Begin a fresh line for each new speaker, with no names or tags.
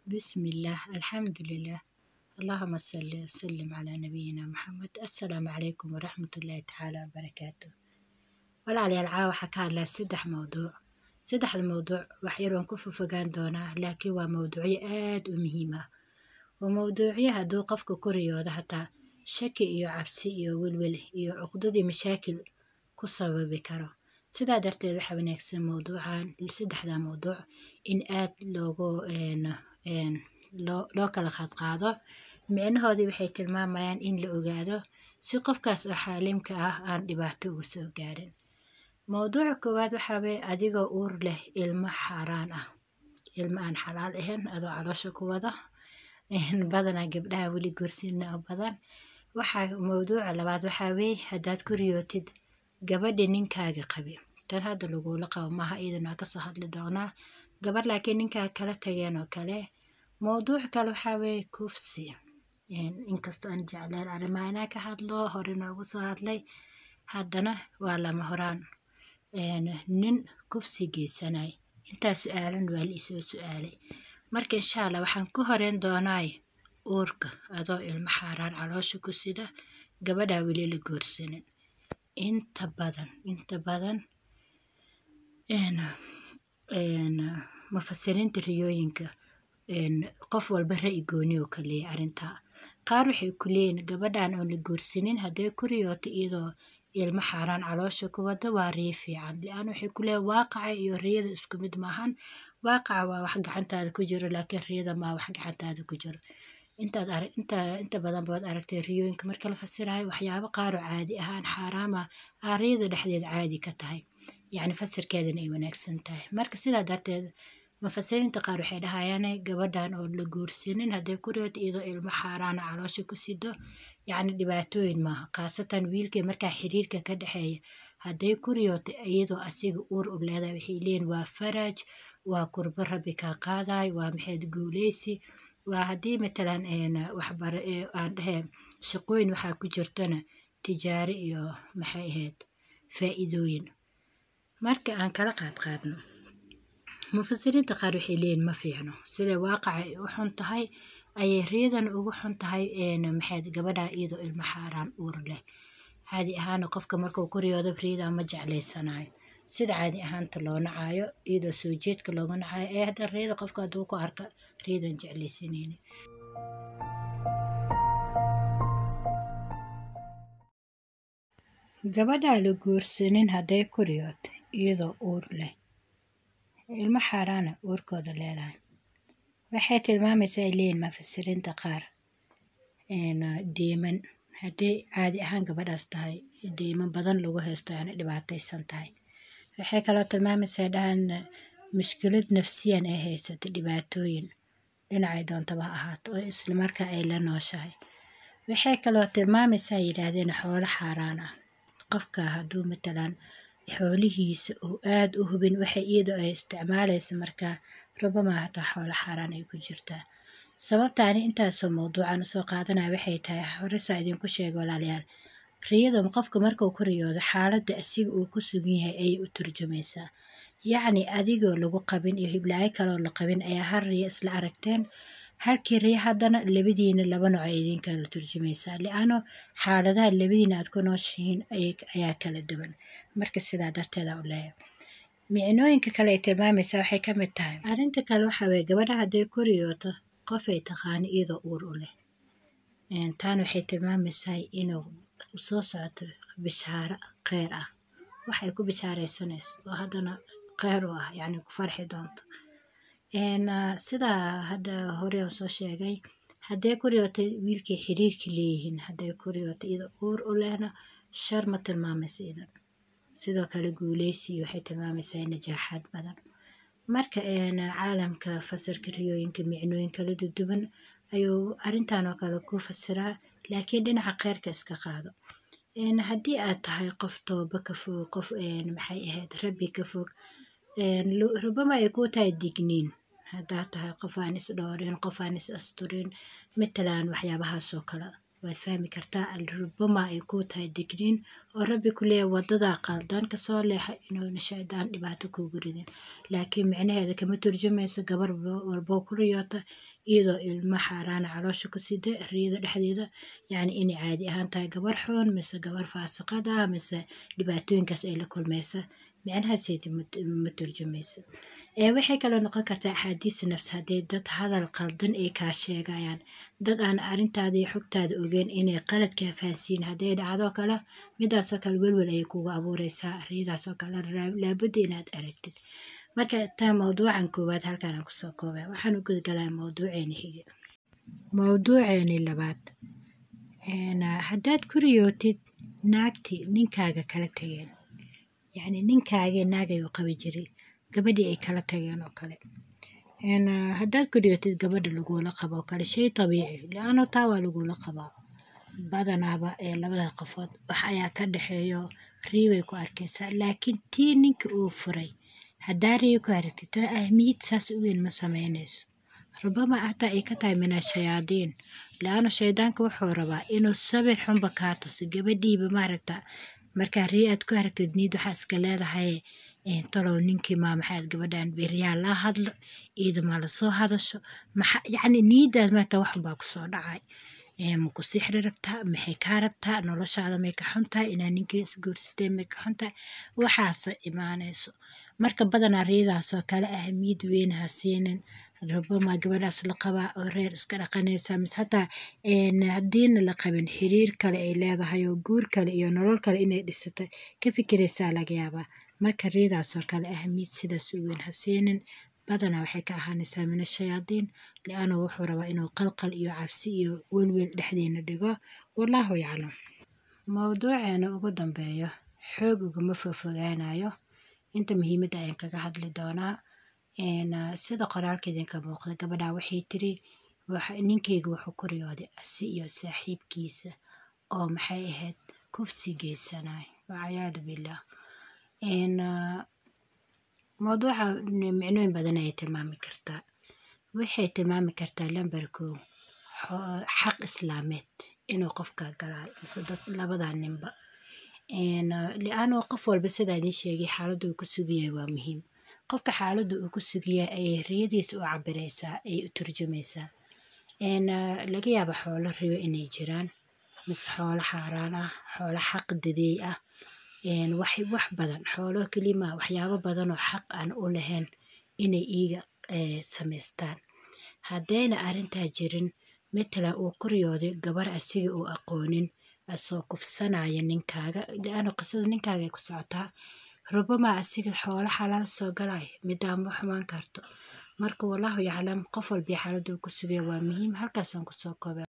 Bismillaah, alxamdulilah, allahuma salli wasalim calaa nabiyina Maxamed. Assalaamu calaykum waraxmatullaahi tacaala wabarakaatu. Walaalayaal, caawa waxaa ka hadlaa saddex mowduuc. Saddexda mowduuc wax yar waan ku fofogaan doonaa, laakiin waa mowduucyo aad u muhiim ah. Waa mowduucyo hadduu qofka ku riyoodo hataa shaki iyo cabsi iyo welwel iyo cuqdadii mashaakil ku sababi karo. Sidaa darteed waxaa wanaagsan mowduucan, saddexda mowduuc, in aad loogu loo kala qaadqaado micnahoodii. Waxay tilmaamayaan in la ogaado si qofkaas oo xaalimka ah aan dhibaato uga soo gaarin. Mowduuca koowaad waxaa weeye adigoo uur leh ilmo xaaraan ah, ilmo aan xalaal ahayn adoo caloosha ku wada, badanaa gabdhaha weli guursina oo badan. Waxaa mowduuca labaad waxaa weeye haddaad ku riyootid gabadhi ninkaaga qabi. Tan hadda lagula qabo maaha, iyadana waa kasoo hadli doonaa gabadh laakiin ninkaaga kala tageen oo kale. Mowduuc kale waxaa weeye kufsi. Inkastoo aan jecleen arrimaha inaan ka hadlo, hore noogu soo hadlay, haddana waa lama horaan. Nin kufsi geysanay, intaas su-aalan waa la isoo su-aalay. Marka insha Allah waxaan ku horeyn doonaay uurka adoo ilmo xaaraan caloosha ku sida, gabadhaa weli la guursanin. Inta badan mufasiriinta riyooyinka qof walba ra'yi gooni oo ka leeyahay arrintaa. Qaar waxay ku leeyihin gabadhan oon la guursanin hadday ku riyooto iyadoo ilmo xaaraan caloosha ku wada, waa riyo fiican. Li'anna waxay ku leeyihin waaqaca iyo riyada isku mid maahan. Waaqaca waa wax gacantaada ku jiro, laakiin riyada maa wax gacantaada ku jiro. Intaad arag inta inta badan baad aragtay riyooyinka marka la fasirayo, waxyaabo qaar oo caadi ahaan xaaraama aa riyada dhexdeed caadi ka tahay, yacni fasirkeedana ay wanaagsan tahay. Marka sidaa darteed mufasiriinta qaar waxay dhahayaan gabadhan oo la guursanin hadday ku riyooto iyadoo ilmo xaaraana caloosha ku sido, yacni dhibaatooyin maaha. Khaasatan wiilkii markaa xiriirka ka dhexeeya hadday ku riyooto iyadoo asiga uur u leedahay, waxay leeyihin waa faraj, waa kurbo Rabbi kaa qaadayo, waa maxayd guuleysi. Waa haddii matalan waxbara aan dhehe shaqooyin waxaa ku jirtana tijaaro iyo maxay ahayd faa'iidooyin. Marka aan kala qaadqaadno, mufasiriinta qaar waxay leeyihin ma fiicno. Sida waaqaca ay u xun tahay ayay riyadan ugu xun tahay maxayd gabadha iyadoo ilmo xaaraan uur leh. Caadi ahaana qofka markuu ku riyoodo riyada ma jeclaysanayo. Sida caadi ahaanta loo nacaayo, iyadoo soo jeedka looga nacayo ee hadda riyada qofka hadduu ku arka riyadan jeclaysanayni. Gabadha la guursanin hadday ku riyooto iyadoo uur leh ilmo xaaraana uurkooda leedahay, waxay tilmaamaysaa ay leeyihin mufasiriinta qaar deeman. Hadday caadi ahaan gabadhaas tahay deyman badan lagu haysto, yani dhibaataysan tahay. Waxay kaloo tilmaamaysaa dhahan mushkilad nafsiyan ay haysata, dhibaatooyin dhinacay doontaba ha ahaato oo isla markaa ay la nooshahay. Waxay kaloo tilmaamaysaa yidhaahdeen xoolo xaaraan ah. Qofka hadduu matalan xoolihiisa uu aad u hubin waxay iyadoo ay isticmaalaysa, markaa rubama hataa xoolo xaaraan ay ku jirtaa. Sababta ani intaasoo mowduucan usoo qaadanaya waxay tahay, horesaa idinku sheegay walaalayaal, riyada qofka markuu ku riyoodo xaaladda asiga uu ku sugan yahay ayay u turjumaysaa. Yacni adigoo lagu qabin iyo hiblaayo kaloo la qabin ayaa hal riyo isla aragteen. Halkii riyo haddana labadiina laba nooc ay idin kala turjumaysaa, li'ano xaaladaha labadiina aad ku nooshihiin ayaa kala duwan. Marka sidaa darteeda u leeyahay micnooyinka kale ay tilmaamaysaa waxay ka mid tahay. Arrinta kale waxaa weeye gabadha hadday ku riyooto qof ay taqaano iyadoo uur u leh, taana waxay tilmaamaysaa inuu soo socoto bishaaro kheyr ah, waxay ku bishaaraysanayso oo haddana kheyr u ah, yacni ku farxi doonto. Sidaa hadda hore aan soo sheegay, hadday ku riyooto wiilkay xiriirka leeyihiin hadday ku riyooto iyadoo uur u lehna, shar ma tilmaamaysa idan. Sidoo kale guuleysi waxay tilmaamaysaa najaaxaad badan. Marka caalamka fasirka riyooyinka micnooyin kala duwan ayuu arrintan oo kale ku fasiraa, laakiin dhinaca kheyrka iska qaado. Haddii aad tahay qof tooba ka fog, qof maxay ahayd Rabbi ka fog, rubama ay kuu tahay digniin. Haddaad tahay qof aan is dhowrin, qof aan is asturin matalan, waxyaabahaasoo kale waad fahmi kartaa. Rubama ay kuu tahay digniin oo Rabbi ku leeyahay wadadaa qaldan kasoo leexa, inuuna shaydaan dhibaato kuugu ridin. Laakiin micnaheeda kama turjumayso gabar walboo ku riyoota iyadoo ilmo xaaraana caloosha ku sida riyada dhexdeeda, yacni inay caadi ahaan tahay gabar xun mise gabar faasiqad ah mise dhibaatooyinkaas ay la kulmaysa, micnahaasaydi ma turjumaysa. Waxay kaloo noqon kartaa axaadiis nafs, haddii dad hadal qaldan ay kaa sheegayaan, dad aan arrintaada iyo xogtaada ogeyn inay qalad kaa fahansiin hadday dhacdo kale, midaasoo kale welwel ayay kugu abuureysaa riyadaasoo kale, laabudda inaad aragtid. Marka taa mawduucan koowaad halkaan aan kusoo koobay. Waxaan u gudgalaa mawduuceeni xige, mawduuceeni labaad. Haddaad ku riyootid naagtii ninkaaga kala tageen, yacni ninkaagii naagay u qabi jiray, gabadhii ay kala tageen oo kale, haddaad ku riyootid gabadha lagula qabo oo kale, shay tabiici li'aano taa waa lagula qabaa badanaaba ee labada qofood wax ayaa ka dhexeeyo, riibay ku arkaysaa. Laakiin tii ninka uu furay haddaa riyo ku aragtid, taa ahmiyad saas u weyn ma sameynayso, rubama hataa ay ka tahay min ashayaadiin, li'aano shaydaanka wuxuu rabaa inuu sabir xunba kaa tuso gabadhiiba maaragta. Markaa riyo aad ku aragtid niyad waxaa iska leedahay talow ninkii maa maxaad gabadhan beriyaa la hadlo, iyada maa lasoo hadasho, maxa yacni niyadaad maata wax baa kusoo dhacay, ma ku sixri rabtaa, maxay kaa rabtaa, noloshaada may ka xun tahay, inaa ninkii isguursateen may ka xun tahay, waxaase imaanayso. Marka badanaa riyadaasoo kale ahmiyad weyn ha siinin. Rubama gabadhaas la qabaa oo reer iska dhaqanaysa, mise hataa haddiina la qabin xiriir kale ay leedahay oo guur kale iyo nolol kale inay dhisatay ka fikiraysaa laga yaabaa. Marka riyadaasoo kale ahmiyad sidaas u weyn ha siinin, badanaa waxay ka ahaanaysaa min ashayaadiin, li'aanu wuxuu rabaa inuu qalqal iyo cabsi iyo welwel dhexdeena dhigo, wallaahu yaclam. Mawduuceena ugu dambeeyo xoog ugama fofogaanayo, inta muhiimadda ayaan kaga hadli doonaa. Sida qoraalka idinka muuqda, gabadha waxay tiri ninkeyga wuxuu ku riyooday asi iyo saaxiibkiisa oo maxay ahayd kufsi geysanay, wacayaadu billaah. Mawduuca micnooyin badan ayay tilmaami kartaa. Waxay tilmaami kartaa lambar kow, xaq islaameed inuu qofka galaayo mise dad labadaa ninba, li'aano qof walba sidaa idiin sheegay xaaladda uu ku sugan yahay waa muhiim. Qofka xaaladda uu ku sugan yahay ayay riyadiisa u cabiraysaa, ay u turjumaysaa. Laga yaabo xoolo ribo inay jiraan, mise xoolo xaaraan ah, xoolo xaq dadeey ah, wax badan, xoolo kelima, waxyaabo badan oo xaq aan u lahayn inay iiga samaystaan. Haddayna arrintaa jirin, matalan uu ku riyooday gabar asiga uu aqoonin asoo kufsanaya ninkaaga, li'aano qisada ninkaaga ay ku socotaa, rubama asiga xoolo xalaal soo galay, midaan ma xumaan karto. Marka wallaahu yaclam, qof walba xaaladda uu ku sugaya waa muhiim. Halkaasaan kusoo koobay.